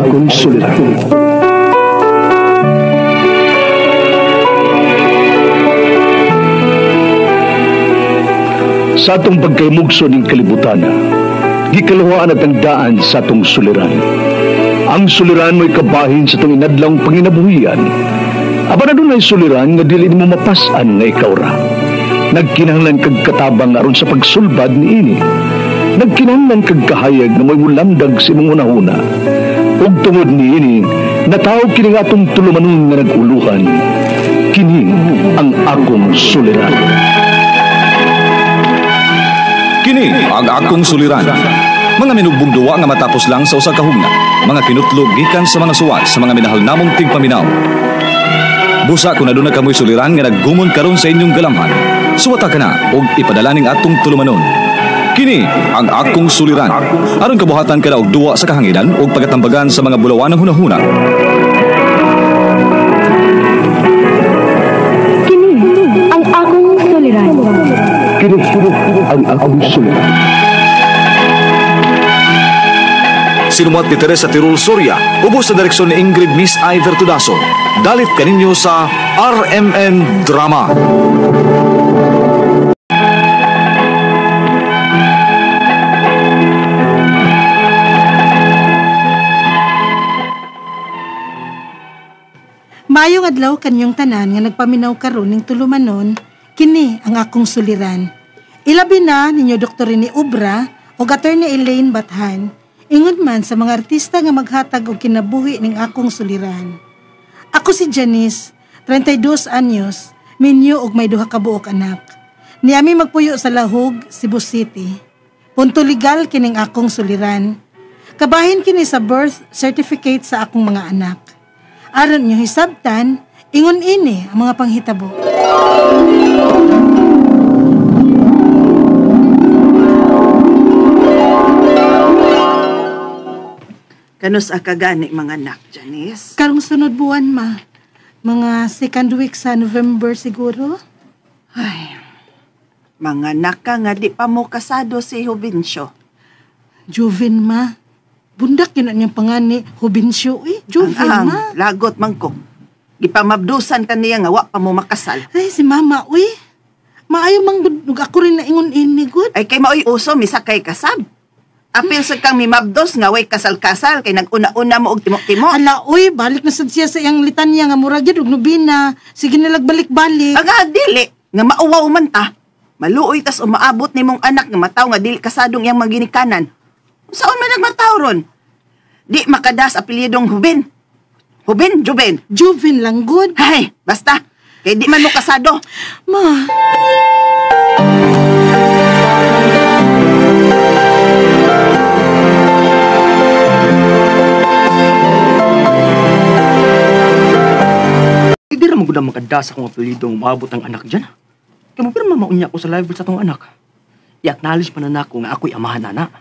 akong suliran. Sa atong pagkaymugso ning kalibutan, gikaluhaan at ang daan sa atong suliran. Ang suliran mo'y kabahin sa itong inadlang panginabuhian. Aba na dunay suliran nga dili mo mapasan nga ikaw ra. Nagkinahanglan kag katabang aron sa pagsulbad niini. Nagkinahanglan kag kahayag nga mo'y mulamdag sa imong hunahuna. Ug tungod niini, natawag kini nga atong tulumanon nga nag-uluhan. Kini ang akong suliran. Kini ang akong suliran. Mga minugbong duwa nga matapos lang sa usa ka hugna. Mga kinutlog gikan sa mga suwat sa mga minahal namong tigpaminaw. Busa kung aduna kamoy suliran nga naggumon karon sa inyong galamhan, suwata ka na og ipadala ning atong tulumanon. Kini ang akong suliran. Aron kabuhatan ka na og duwa sa kahanginan og pagatambagan sa mga bulawanang hunahuna. Kini ang akong suliran. Kini ang akong suliran. Sinumuat ni Teresa Tirul Soria, ubos sa direksyon ni Ingrid Miss Iver Tudaso. Dalit kaninyo sa RMN Drama. Maayong adlaw kanyong tanan nga nagpaminaw karon ning tulumanon, kini ang akong suliran. Ilabi na ninyo Dr. Rene Ubra o Attorney Elaine Bathan. Ingon man sa mga artista nga maghatag og kinabuhi ning akong suliran. Ako si Janice, 32 anyos, minyo og may duha ka buok anak. Niami magpuyo sa Lahug, Cebu City. Punto legal kining akong suliran. Kabahin kini sa birth certificate sa akong mga anak. Aron nyo hisabtan, ingon ini ang mga panghitabo. Kanus akagani mga anak, Janice? Karong sunod buwan, ma. Mga second week sa November siguro. Ay, mga anak ka nga di pa mo kasado si Juvencio. Juven, ma. Bundak yun ang niyang pangani, Juvencio eh. Juven, ang, ma. Lagot man ko. Gipamabdusan ka niya nga wa pa mo makasal. Ay, si mama, uy. Maayo mang gud, ako rin na ingon ini, gud. Ay, kay maoy uso, misakay kasab. Apil sa kang mimabdos nga way kasal-kasal kay nag-una-una mo og timo-timo. Ala oy, balik na sad siya sa iyang litanya nga murag gyud og nobina. Sige na lagbalik-balik. Aga dili nga mauwaw man ta. Maluoy tas umaabot nimong anak nga mataw nga dili kasadong iyang maginikanan. Unsaon man nagmataw ron? Di makadas apelyidong Hubin. Hubin, Juven. Juven lang gud. Hay, basta kay di man mo kasado. Ma. Hindi ra magud ang makadasa kung apelyido ang umaabot ang anak dyan. Kaya mo pero mamaunya ko sa live sa tong anak. I-acknowledge pa na nako nga ako'y amahan na.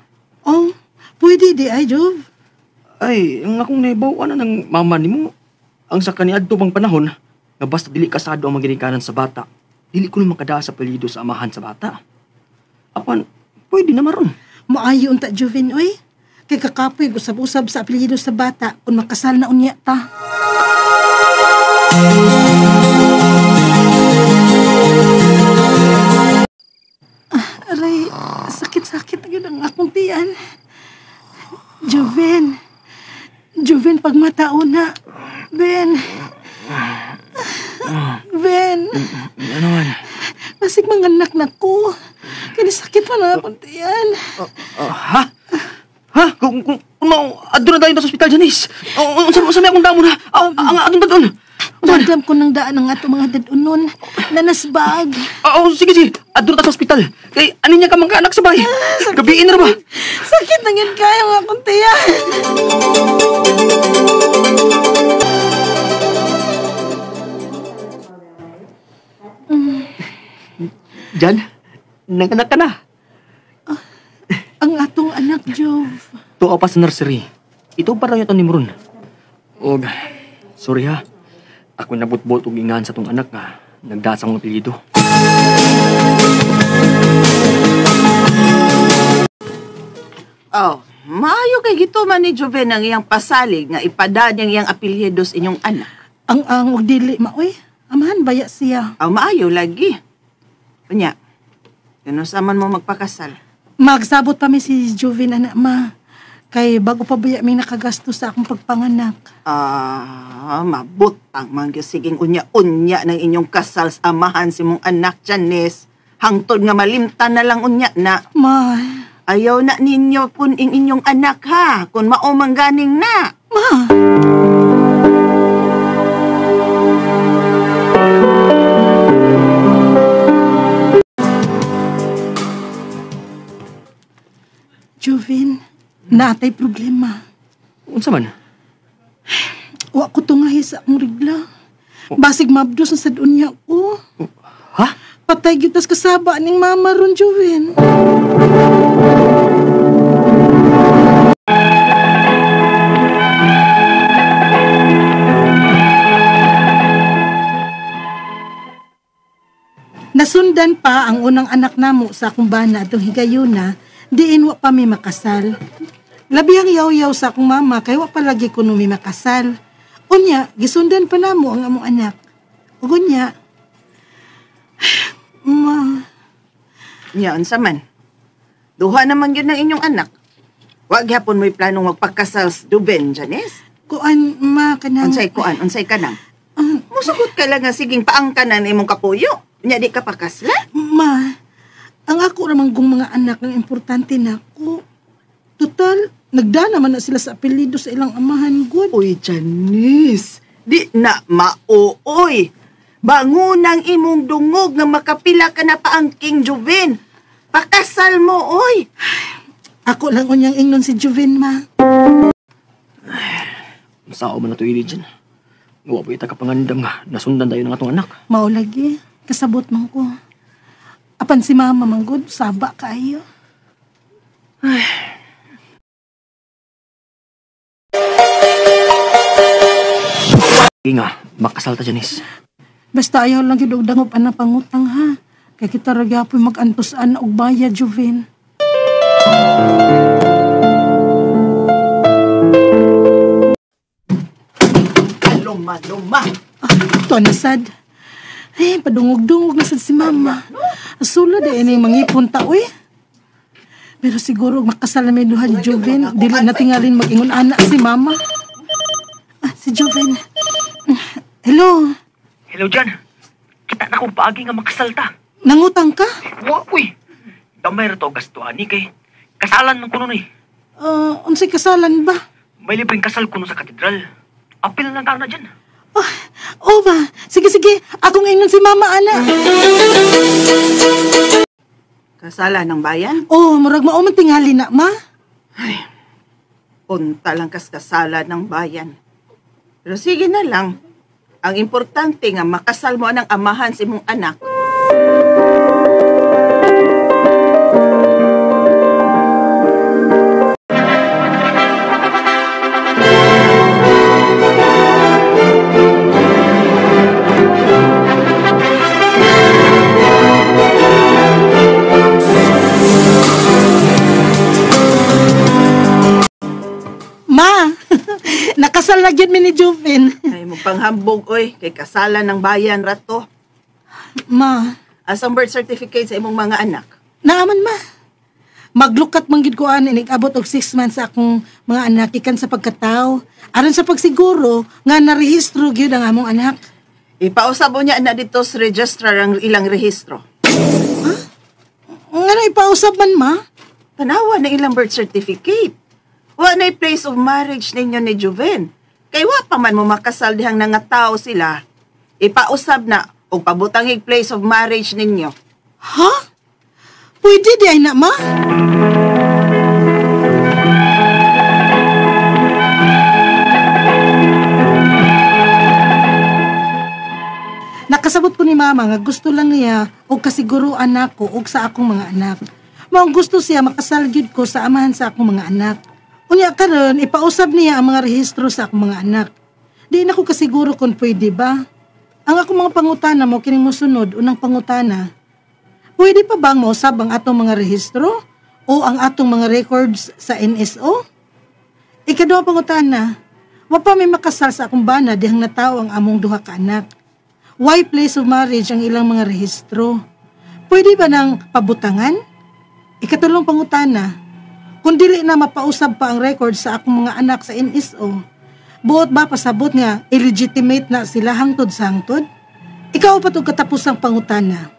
Oh, pwede di ay, Jov. Ay, ang akong naibaw na ng mama nimo. Ang sa kaniadto pang panahon, nga basta dili kasado ang maginikanan sa bata, dili ko na makadasa apelyido sa amahan sa bata. Apan, pwede na maron. Maayo unta, Jovin, oy. Kay kakapoy usab-usab sa apelyido sa bata kung makasal na unya ta. Aray, sakit-sakit na yun ang akong tiyan. Joven, Joven, pagmatao na. Ben, Ben. Ano man? Masig mga anak na ko. Kani sakit pa na akong tiyan. Ha? Ha? Kung adto na tayo sa ospital, Janice. Unsa may akong damo na? Ang atong dadon. Dadam ko ng daan ang ato mga dadunon. Nanasbag. Oo, sige, sige. Adto na ta sa ospital. Kay ano niya ka mga anak sabay? Gabiin na ba? Sakit na yun kayo ang akong tiyan. Jan, nanganak ka na. Ang atong anak, Jove. Tuwa pa sa nursery. Ito pa raw yung ni Murun. Og, sorry ha. Ako nabutbot og ingahan sa tong anak nga. Nagdasang ng apelyido. Oh, Maayo kay gituman ni Joven ang iyang pasalig nga ipada niyang iyang apelyido sa inyong anak. Ang og dili ma oy. Amahan baya siya. Aw maayo lagi. Unya. Kano sa man mo magpakasal? Magsabot pa mi si Joven anak ma. Kay bago pa baya may nakagasto sa akong pagpanganak. Ah, mabutang man gyud siging unya-unya ng inyong kasal sa amahan si mong anak Janice. Hangtod nga malimtan na lang unya na. Ma. Ayaw na ninyo pun ing inyong anak ha, kung mao man ganing na. Ma. Juvin, naatay problema. Unsa man? Wa ko tungahi sa akong rigla. Basig mabdos na sad unya ko. Ha? Patay gyud tas kasaba ning mama ron, Juvin. Nasundan pa ang unang anak namo sa akong bana atong higayuna, diin wa pa mi makasal. Labi ang yaw-yaw sa akong mama kay wa pa lagi kuno mi makasal. Unya, gisundan pa namo ang among anak. Ug unya, ma. Nya, unsa man? Duha naman gyud ng inyong anak. Wa gyapon mo'y planong magpakasal sa Duben, Janice? Kuan, ma, kanang... Unsay kuan, unsay kanang? Musugot ka lang nga siging paangkanan imong kapuyo. Nya di ka pakasla? Ma, ang ako ramang gong mga anak ang importante nako. Total, nagda naman na sila sa apelyido sa ilang amahan, good. Uy, Janice, di na maooy. Bangunang imong dungog nga makapila ka na paangking Juvin. Pakasal mo, oy. Ako lang unyang ingnon si Juvin, ma. Masao man na ito, ili dyan. Wa po ita kapangandam nga, nasundan tayo ng atong anak. Mao lagi, kasabot man ko. Apan si mama manggod, saba kaayo. Ay. Nga, makasal ta, Janice. Basta ayaw lang yun og dangop anang pangutang, ha. Kaya kita ra gyapon mag-antos-an og bayad, Juvin. Luma, luma. Ah, ito na sad. Ay, padungog-dungog na sad si mama. Asula di ini mangipon ta, uy. Pero siguro makasal na may duha ni Juvin. Dili na tingalin mag-ingon anak si mama. Ah, si Juvin. Hello. Hello, Jan. Kita na kong paagi nga makasal ta. Nangutang ka? Wa, uy. Damay ra to gasto ani kay kasalan man kuno ni. Unsay kasalan ba? May libreng kasal kuno sa katedral. Apil lang ka na dyan. Oh, ba? Sige, sige. Akong ingnon si mama, ana. Kasalan ng bayan? Oh, murag mao man tingali na, ma. Ay, punta lang kas kasalan ng bayan. Pero sige na lang. Ang importante nga makasal mo ang amahan sa imong anak. Ma, nakasal na gyud mi ni Juvin. Ay, magpanghambog, oy, kay kasalan ng bayan rato. Ma. Asang birth certificate sa imong mga anak? Naaman, ma. Maglukat man gid ko ani inig-abot og 6 months sa akong mga anak ikan sa pagkataw. Aron sa pagsiguro nga narehistro gyud ang among anak. Ipausab niya na dito sa registrar ang ilang rehistro. Ha? Ngano ipausab man, ma? Tanawa na ilang birth certificate. Wa na place of marriage ninyo ni Juven. Kay wa pa man mo makasal dihang nangatao sila. Ipausab na og pabutangig place of marriage ninyo. Ha? Pwede di ay na, ma? Nakasabot ko ni mama nga gusto lang niya og kasiguruan nako og sa akong mga anak. Maong gusto siya makasal gyud ko sa amahan sa akong mga anak. Unya karon ipausab niya ang mga rehistro sa akong mga anak. Di na ko kasiguro kung pwede ba. Ang akong mga pangutana mo kining mosunod unang pangutana. Pwede pa bang mausab ang atong mga rehistro? O ang atong mga records sa NSO? Ikaduha pangutana, wa pa may makasal sa akong bana dihang natawo ang among duha ka anak. Why place of marriage ang ilang mga rehistro? Pwede ba nang pabutangan? Ikatulong pangutana, kung dili na mapausab pa ang record sa akong mga anak sa NSO, buot ba pasabot nga illegitimate na sila hangtod sa hangtod? Ikaupat og katapusang pangutana,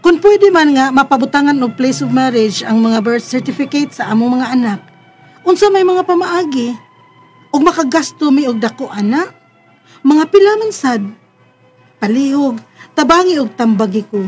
kung pwede man nga mapabutangan og place of marriage ang mga birth certificate sa among mga anak, unsa may mga pamaagi? Ug makagasto mi og dako ana? Mga pila man sad? Palihog, tabangi og tambagi ko.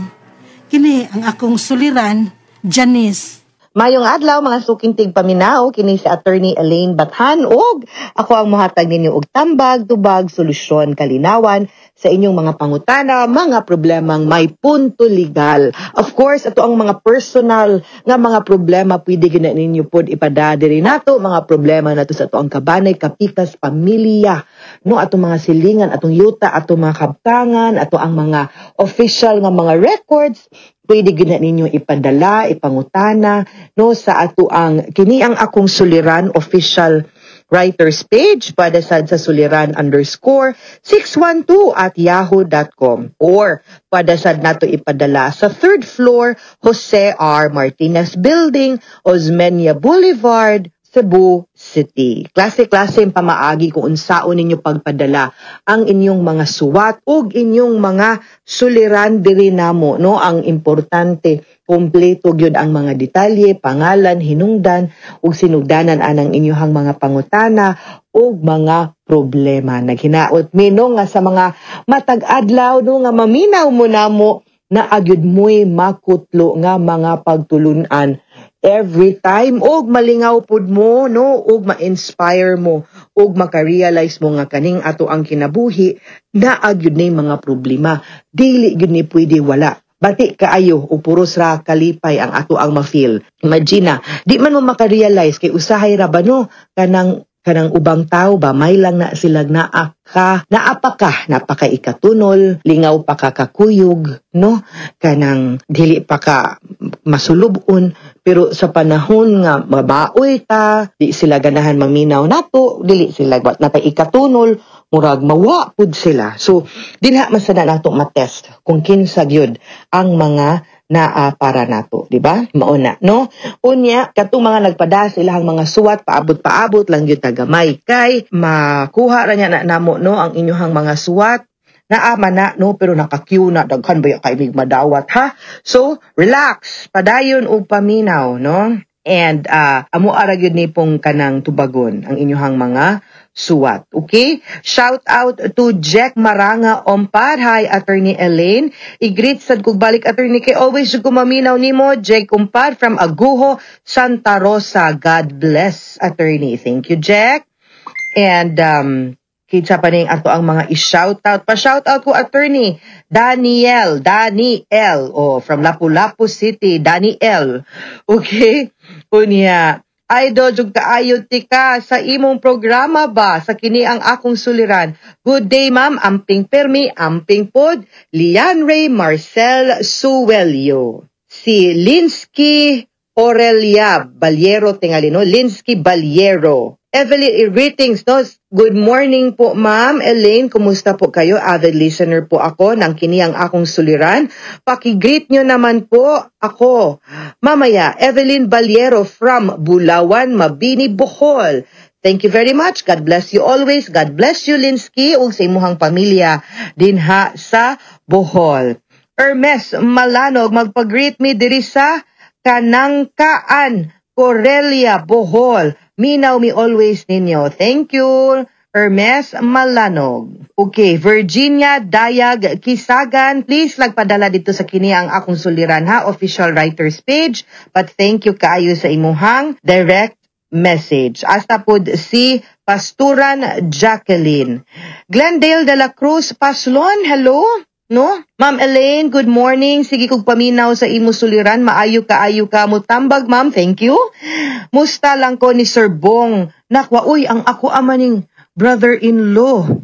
Kini ang akong suliran, Janice. Mayong adlaw, mga suking tigpaminaw, kini si Attorney Elaine Bathan ug ako ang mohatag ninyo og tambag, tubag, solusyon, kalinawan sa inyong mga pangutana, mga problemang may punto legal. Of course, ato ang mga personal nga mga problema, pwede gina ninyo pod ipada diri nato, mga problema nato sa ato ang kabanay, kapikas, pamilya, no, atong mga silingan, atong yuta, atong mga kabtangan, ato ang mga official nga mga records, pwede gina ninyo ipadala, ipangutana, no, sa ato ang Kini ang Akong Suliran official writers page, pwede sad sa suliran_612@yahoo.com or pwede sad nato ipadala sa third floor, Jose R. Martinez Building, Osmeña Boulevard, Cebu City. Klase-klase ang pamaagi kung unsaon ninyo pagpadala ang inyong mga suwat ug inyong mga suliran diri namo, no? Ang importante, kumpleto gyud ang mga detalye, pangalan, hinungdan ug sinugdanan anang inyong mga pangutana ug mga problema. Naghinaot mi, no, nga sa mga matag adlaw, no, nga maminaw mo namo, naa gyud mo'y makutlo nga mga pagtulunan every time og malingaw pud mo, no, ug ma-inspire mo ug maka-realize mo nga kaning ato ang kinabuhi, naa gyud ni mga problema, dili gyud ni pwede wala. Bati kaayo o puros ra kalipay ang ato ang ma-feel. Imagine na, di man mo maka-realize kay usahay ra ba, no, kanang ubang tao ba, may lang na sila naa ka, naa pa ka, napaka ikatunol, lingaw pa ka kakuyog, no, kanang dili pa ka masulubon, pero sa panahon nga mabaoy ta, di sila ganahan maminaw nato, dili sila wat natay ikatunol, murag mawa pud sila. So dinha man sad na nato matest kung kinsa gyud ang mga naa para nato, di ba? Mao na, no? Unya, katong mga nagpada sa ilahang mga suwat, paabot-paabot lang gyud tagamay kay makuha ra niya na namo, no, ang inyong mga suwat. Naa man na, no, pero naka-queue na, daghan ba kay mig madawat, ha? So, relax, padayon og paminaw, no? And amo ara gyud ni pong kanang tubagon ang inyong mga suwat. Okay? Shout out to Jack Maranga Ompad. Hi, Attorney Elaine. I-greet sad kog balik, Attorney, kay always jud ko maminaw nimo. Jack Ompad from Aguho, Santa Rosa. God bless, Attorney. Thank you, Jack. And kinsa pa ning ato ang mga i-shoutout? Pa-shoutout ko, Attorney Daniel, Daniel, oh, from Lapu-Lapu City, Daniel. Okay? Unya, idol jug kaayo tika sa imong programa ba sa Kini ang Akong Suliran. Good day, ma'am, amping permi, amping pod, Lian Ray Marcel Suelio. Si Linsky Aurelia Baliero tingali, no? Linsky Baliero. Evelyn, greetings, no? Good morning po, Ma'am Elaine. Kumusta po kayo? Avid listener po ako ng Kini ang Akong Suliran. Paki-greet nyo naman po ako. Mamaya, Evelyn Baliero from Bulawan, Mabini, Bohol. Thank you very much. God bless you always. God bless you, Linsky, ug sa imuhang pamilya dinha sa Bohol. Hermes Malanog, magpag-greet me diri sa Kanangkaan, Corelia, Bohol. Minaw mi always ninyo. Thank you, Hermes Malanog. Okay, Virginia Dayag Kisagan, please lagpadala dito sa Kini ang Akong Suliran ha, official writers page. But thank you kaayo sa imuhang direct message. Hasta pod si Pasturan Jacqueline. Glendale de la Cruz Paslon, hello? No? Ma'am Elaine, good morning. Sige kog paminaw sa imo suliran. Maayo kaayo ka mo tambag, ma'am. Thank you. Musta lang ko ni Sir Bong. Nakwa, uy, ang ako amaning brother-in-law.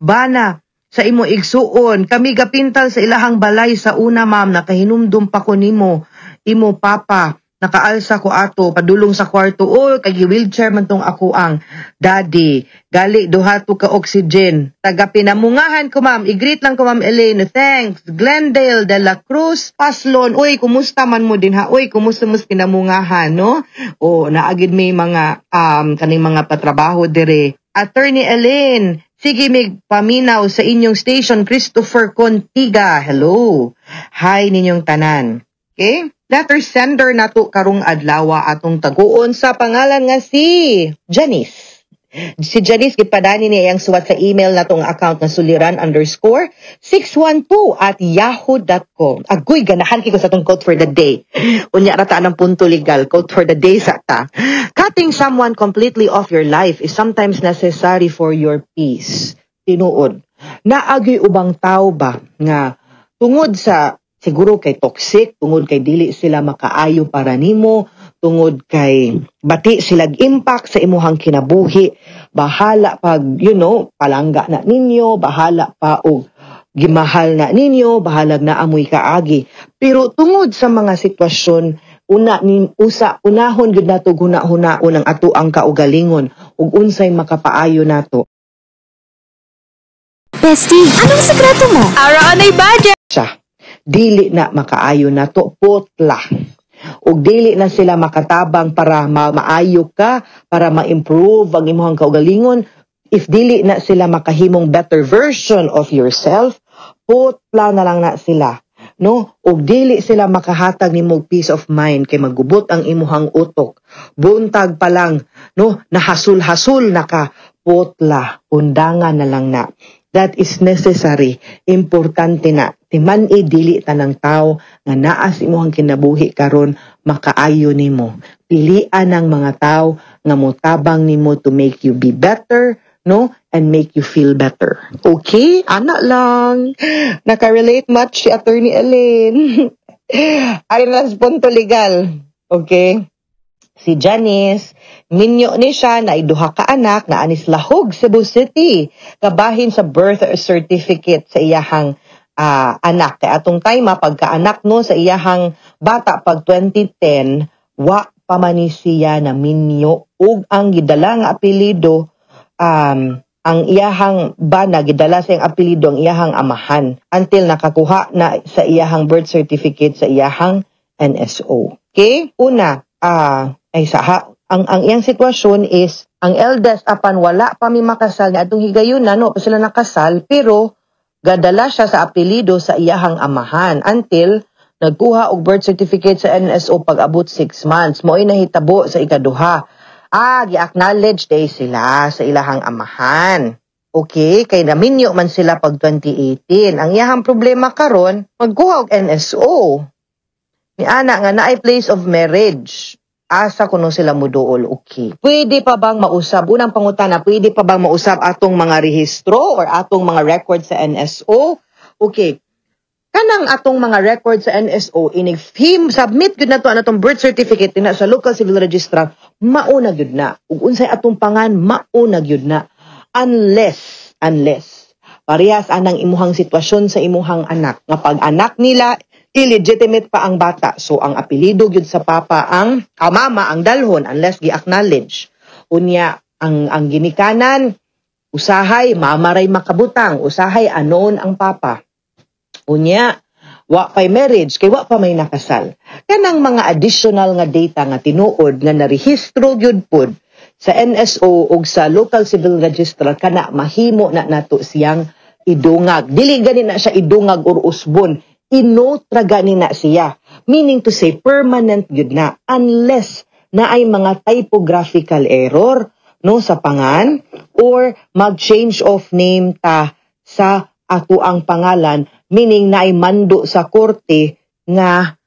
Bana, sa imo igsuon. Kami gapintal sa ilahang balay sa una, ma'am. Nakahinumdum pa ko nimo. Imo papa. Nakaalsa ko ato padulong sa kwarto. Oh, kay wheelchair man tong ako ang daddy. Gali duha to ka oxygen. Taga Pinamungahan ko, ma'am. I-greet lang ko, Ma'am Elaine. Thanks. Glendale de la Cruz Paslon. Uy, kumusta man mo din ha? Uy, kumusta mo sa Pinamungahan, no? O naagid may mga kaning mga patrabaho dire. Attorney Elaine, sige mig paminaw sa inyong station, Christopher Contiga. Hello. Hi ninyong tanan. Okay? Letter sender nato karong adlaw, atong taguon sa pangalan nga si Janice. Si Janice, gipadani niya ang suwat sa email natong account na suliran_612@yahoo.com. Agoy, ganahan ko sa atong quote for the day. Unya rata ng Punto Legal, quote for the day sa ta. "Cutting someone completely off your life is sometimes necessary for your peace." Tinuod. Naagay ubang tao ba nga tungod sa siguro kay toxic, tungod kay dili sila makaayo para nimo, tungod kay bati sila impact sa imuhang kinabuhi, bahala pag palangga na ninyo, bahala pa og gimahal na ninyo, bahalag na amoy kaagi. Pero tungod sa mga sitwasyon, una ni usa unahon gyud nato huna-hunaon ang ato ang kaugalingon ug unsay makapaayo nato. Bestie, anong sekreto mo? Ara on a budget! Siya dili na makaayo nato, putla. Ug dili na sila makatabang para maayo ka, para ma-improve ang imong kaugalingon. If dili na sila makahimong better version of yourself, putla na lang na sila, no? Ug dili sila makahatag nimo peace of mind kay magubot ang imuhang utok buntag pa lang, no, nahasul-hasul na ka, putla, undangan na lang na. That is necessary. Importante na. Timan-i dili tanang tao nga naa sa imong kinabuhi karon makaayo nimo. Pilian ang mga tao nga motabang nimo to make you be better, no? And make you feel better. Okay? Ana lang. Naka-relate much si Attorney Elaine. Ari na sa Punto Legal. Okay? Si Janice, minyo ni siya na duha ka anak na anis Lahug, Cebu City. Kabahin sa birth certificate sa iyahang anak. Kay atong time, pagkaanak, no, sa iyahang bata pag 2010, wa pa man ni siya na minyo ug ang gidala nga apelyido, ang iyahang bana gidala sa iyang apelyido ang iyahang amahan until nakakuha na sa iyahang birth certificate sa iyahang NSO. Okay? Una, ay sa ha, ang iyang sitwasyon is ang eldest, apan wala pa mi makasal ni atong higayuna, no pa sila nakasal, pero gadala siya sa apelyido sa iyahang amahan until nagkuha og birth certificate sa NSO pag abot 6 months. Mo'y nahitabo sa ikaduha. Gi-acknowledge day sila sa ilahang amahan. Okay, kay naminyo man sila pag 2018. Ang iyahang problema karon, magkuha og NSO. Ni ana nga naay place of marriage. Asa kuno sila muduol, okay. Pwede pa bang mausab? Unang pangutana, pwede pa bang mausab atong mga rehistro or atong mga record sa NSO? Okay. Kanang atong mga record sa NSO, inig him submit gyud nato ang atong birth certificate na sa local civil registrar, mauna gyud na. Ug unsay atong pangan, mauna gyud na. Unless, parehas anang imuhang sitwasyon sa imuhang anak. Nga pag anak nila, illegitimate pa ang bata. So ang apelyido gyud sa papa ang mama ang dalhon unless gi-acknowledge. Unya ang ginikanan usahay mama ray makabutang, usahay anon ang papa. Unya wa pay marriage kay wa pa may nakasal. Kanang mga additional nga data nga tinuod nga narehistro gyud pod sa NSO ug sa local civil registrar, kana mahimo na nato siyang idungag. Dili gani na siya idungag or usbon. I-note ra gani na siya. Meaning to say, permanent gyud na unless na ay mga typographical error, no, sa pangan or mag-change of name ta sa ato ang pangalan, meaning na ay mando sa korte nga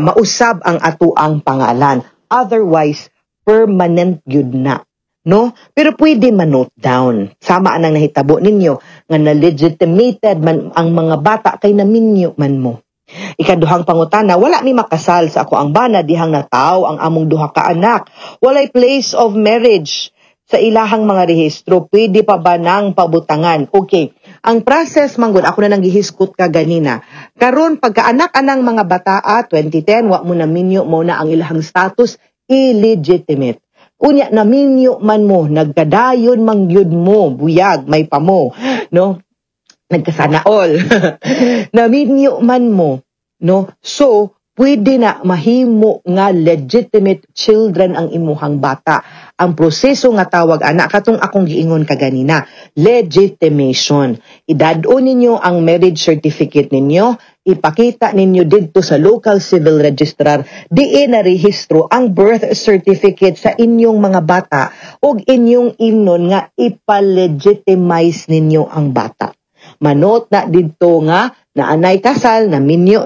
mausab ang ato ang pangalan. Otherwise, permanent gyud na, no? Pero pwede ma-note down. Sama anang nahitabo ninyo nga na legitimated man ang mga bata kay naminyo man mo. Ikaduhang pangutana, wala mi makasal sa ako ang bana dihang nataw ang among duha ka anak. Walay place of marriage sa ilahang mga rehistro, pwede pa ba nang pabutangan? Okay. Ang process manggod, ako na nang gihiskot ka ganina. Karon pagkaanak anang mga bataa 2010, wa mo na minyo, mo na ang ilahang status, illegitimate. Unya naminyo man mo, nagkadayon man gyud mo, buyag may pa mo, no? Nagkasana all. Naminyo man mo, no? So, pwede na mahimo nga legitimate children ang imuhang bata. Ang proseso nga tawag ana katong akong giingon kaganina, legitimation. Idad-on ninyo ang marriage certificate ninyo, ipakita ninyo didto sa local civil registrar diin na rehistro ang birth certificate sa inyong mga bata ug inyong ingnon nga ipa-legitimize ninyo ang bata. Manot na didto nga naanay kasal na minyo,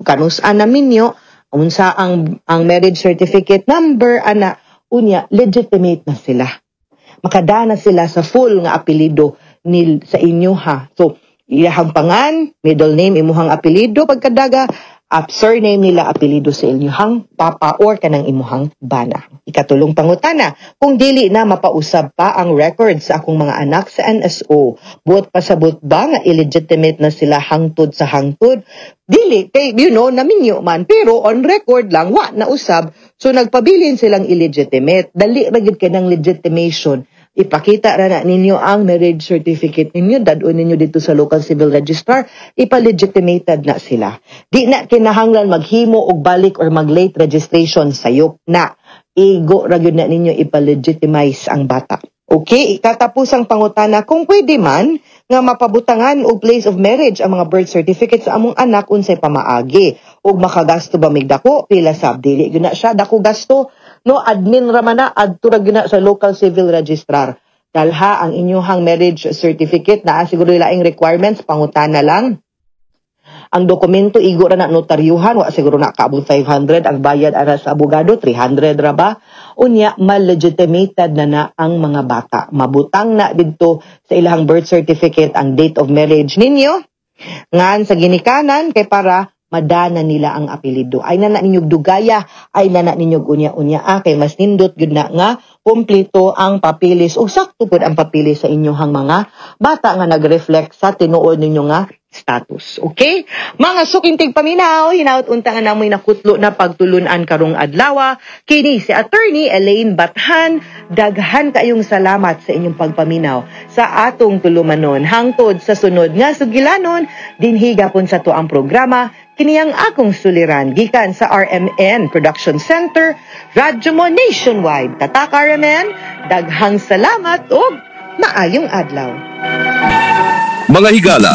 kanus-an na minyo, unsa ang marriage certificate number ana. Unya legitimate na sila, makadana sila sa full nga apelyido nil sa inyo ha. So iyahang pangan, middle name, imuhang apelyido, pagkadaga up surname nila, apelyido sa inyuhang papa or kanang imuhang bana. Ikatulong pangutana, kung dili na mapausab pa ang records sa akong mga anak sa NSO, buot pasabot ba nga illegitimate na sila hangtod sa hangtod? Dili, kay naminyo man, pero on record lang, wa na usab, so nagpabilin silang illegitimate. Dali ra gyud kay ng legitimation. Ipakita ra na ninyo ang marriage certificate ninyo, dad-on ninyo dito sa local civil registrar, ipa-legitimated na sila. Di na kinahanglan maghimo og balik or mag-late registration, sayop na. Igo ra gyud na ninyo ipa-legitimize ang bata. Okay, katapusang pangutana, kung pwede man nga mapabutangan og place of marriage ang mga birth certificate sa among anak, unsay pamaagi ug makagasto ba mig dako, pila sab? Dili gyud na siya dako gasto, no? Admin ra man na, adto ra gyud na sa local civil registrar, dalha ang inyuhang marriage certificate. Naa siguro laing requirements, pangutana lang. Ang dokumento igo ra na notaryuhan, wa siguro na kaabot 500 ang bayad ara sa abogado, 300 ra ba. Unya malegitimated na na ang mga bata, mabutang na didto sa ilahang birth certificate ang date of marriage ninyo ngan sa ginikanan kay para madana nila ang apelyido. Ay na na ninyo dugaya, ay na na ninyo unya-unya, kay mas nindot gyud na nga kumpleto ang papilis o sakto pud ang papilis sa inyohang mga bata nga nag-reflect sa tinuod ninyo nga status. Okay? Mga suking tigpaminaw, hinaut unta nga namoy nakutlo na pagtulunan karong adlaw. Kini si Attorney Elaine Bathan, daghan kayong salamat sa inyong pagpaminaw sa atong tulumanon. Hangtod sa sunod nga sugilanon, dinhi gapon sa tuang programa, kini ang Akong Suliran, gikan sa RMN Production Center, Radyo Mo Nationwide. Tatak RMN, daghang salamat ug maayong adlaw. Mga higala,